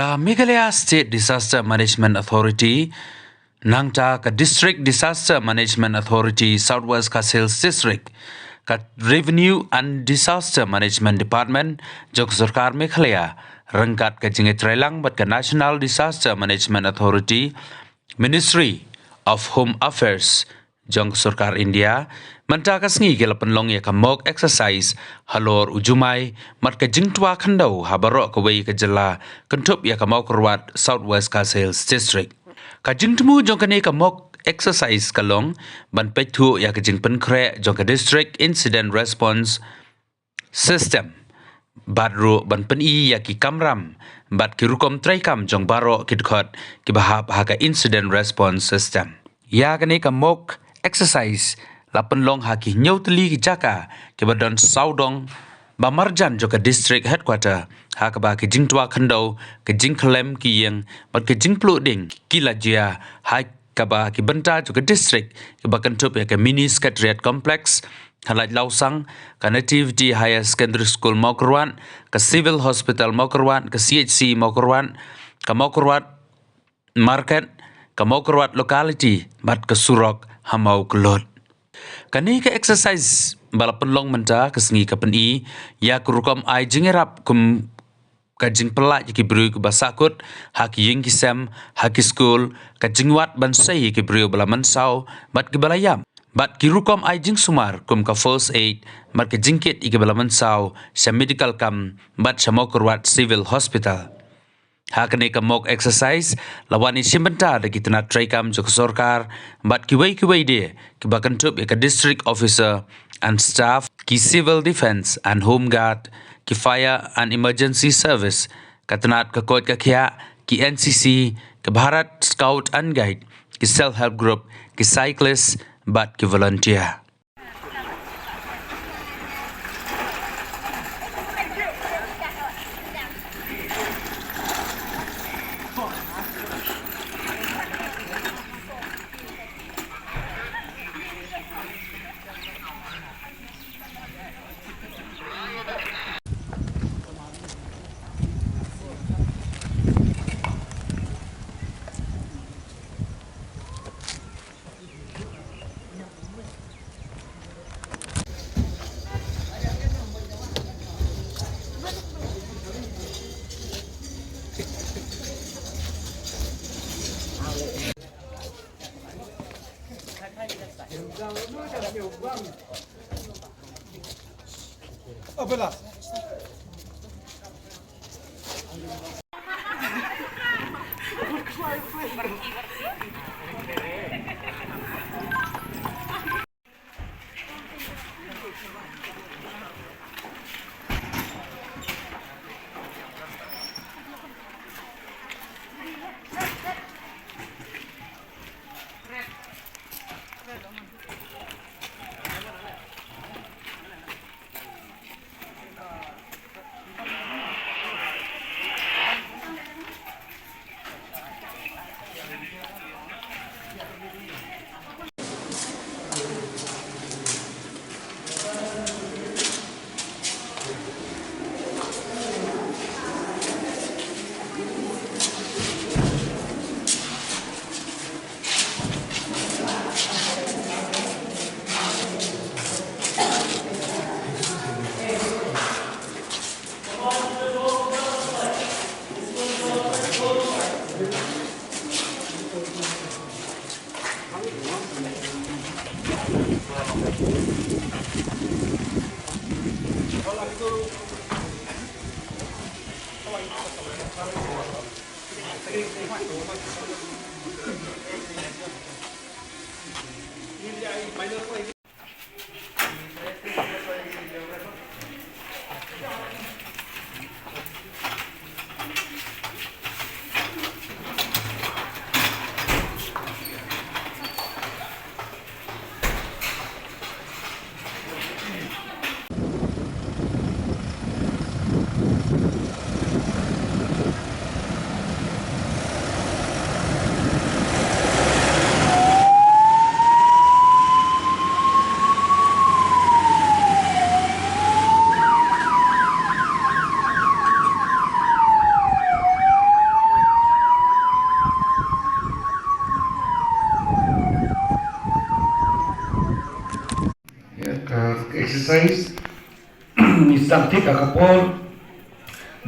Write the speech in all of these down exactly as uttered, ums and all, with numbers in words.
Ka Meghalaya State Disaster Management Authority, nangta ka District Disaster Management Authority South West Khasi Hills District, ka Revenue and Disaster Management Department jong ka sorkar Meghalaya, ryngkat ka jingïatreilang bad ka National Disaster Management Authority, Ministry of Home Affairs jong ka sorkar India, mynta ka sngi ki la pynlong ïa ka mock exercise halor u jumai bad ka jingtwa khyndew ha baroh kawei ka jylla, kynthup ïa ka Mawkyrwat South West Khasi Hills District. Ka jingthmu jong kane ka mock exercise ka long ban peit thuh ïa ka jingpynkhreh jong ka District Incident Response System, bad ruh ban pyni ïa ki kamram bad ki rukom treikam jong baroh ki dkhot kiba hap ha ka Incident Response System. Ïa kane ka mock exercise la pynlong ha ki hynñiew tylli ki jaka kiba don sawdong ba marjan jong ka District Headquarter, ha kaba ki jingtwa khyndew, ka jingkhlem ki ïing bad ka jingpluh ding ki la jia ha kaba ki bynta jong ka district, kiba kynthup ïa ka Mini Secretariat Complex ha Laitlawsang, ka Nativity Higher Secondary School Mawkyrwat, ka Civil Hospital Mawkyrwat, ka C H C Mawkyrwat, ka Mawkyrwat Market, ka Mawkyrwat Locality bad ka surok ha Mawklut. Kane ka exercise ba la pynlong mynta ka sngi ka pyni ïa ka rukom ai jingïarap kum ka jingpyllait ïa ki briew kiba sahkut ha ki ïing ki sem, ha ki skul, ka jingwad ban sei ïa ki briew ba la mynsaw bad kiba la ïap, bad ki rukom ai jingsumar kum ka first aid bad ka jingkit ïa kiba la mynsaw sha medical camp bad sha Mawkyrwat Civil Hospital. Ha kane ka mock exercise la wan ïashim bynta da ki tnat treikam jong ka sorkar bad kiwei kiwei de, kiba kynthup ïa ka District Officer and Staff, ki Civil Defence and Home Guard, ki Fire and Emergency Service, ka tnat ka koit ka khiah, ki N C C, ka Bharat Scout and Guide, ki Self Help Group, ki Cyclist bad ki Volunteer. Exercise, ngi sdang thik ha ka por,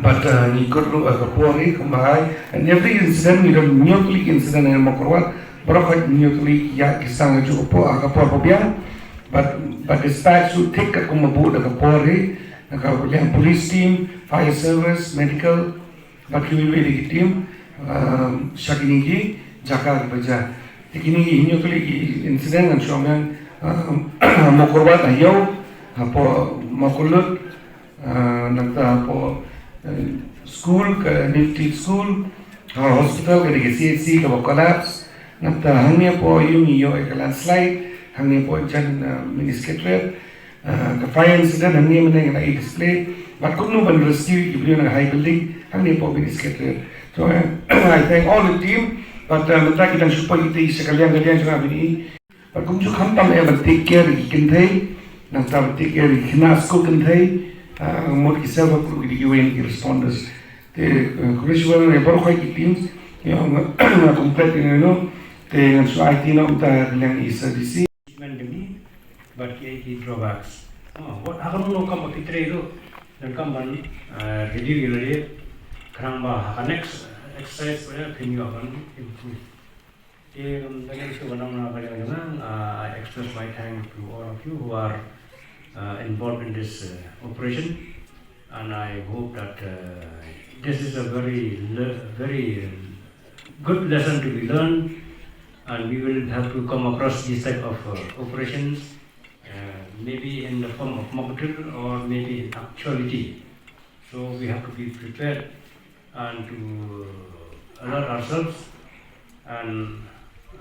bad, uh, ngi kut ruh ha ka por hi, kumba ai. And every incident, ngi don hynñiew tylli ki incident ha Mawkyrwat, baroh khoit hynñiew tylli ki ïaid ki sdang ha juh ka por, ha ka por ba biang. Bad, bad dispatch ruh thik katkum ba bud ha ka por hi, na ka liang police team, fire service, medical, bad kiwei kiwei de ki team, um, sha kine ki jaka kiba jia. Te kine ki hynñiew tylli ki incident ngan shu ong biang, um, Mawkyrwat ha Ïew, hapoh Mawkyrlut, uh, nangta hapoh, uh, school, ka Nifty School, ha hospital ka dei ka C H C kaba collapse, nangta hangne hapoh Ïew ngi ïoh ïa ka landslide, hangne hapoh jan, uh, mini secretariat, uh, ka fire incident hangne mynne ngi la ïa display. Bad kumno ban rescue ïa ki briew na ka high building hangne hapoh mini secretariat. So, uh, I thank all the team. Bad, uh, mynta ki dang shu poi kita sha ka liang ka liang jong nga mynne. Bad kumjuh khamtam eh ban take care ïa ki kynthei, nangta ban take care ïa ki khynnah skul kynthei, uh, mut ki self help group, ki dei kiwei na ki responders. Te, uh, khublei shibun ïa baroh khoit ki teams, ïa nga, nga complete ïa nga, te ngan shu aiti noh mynta ka liang i S R D C. Achievement jong ngi, bad kiei ki drawbacks. Oh, wat ha kano kano ka kam ba ki trei ruh, donkam ban, eh, review ïa lade. Khnang ba ha ka next exercise ba phin ïoh ban improve. Te, um, da kane shu ban ong na ka liang jong nga, uh, I express my thanks to all of you who are, uh, involved in this, uh, operation. And I hope that, uh, this is a very le-, very good lesson to be learned, and we will have to come across this type of, uh, operations, uh, maybe in the form of mock drill or maybe in actuality. So we have to be prepared and to alert ourselves. And,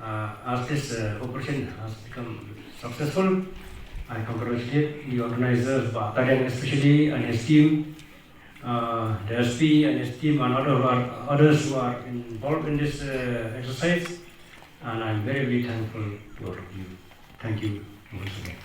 uh, as this, uh, operation has become successful, I congratulate the organizers, Bah Tariang especially and his team, uh, the S P and his team, and other who are, others who are involved in this, uh, exercise. And I'm very, very thankful to all of you. Thank you once again.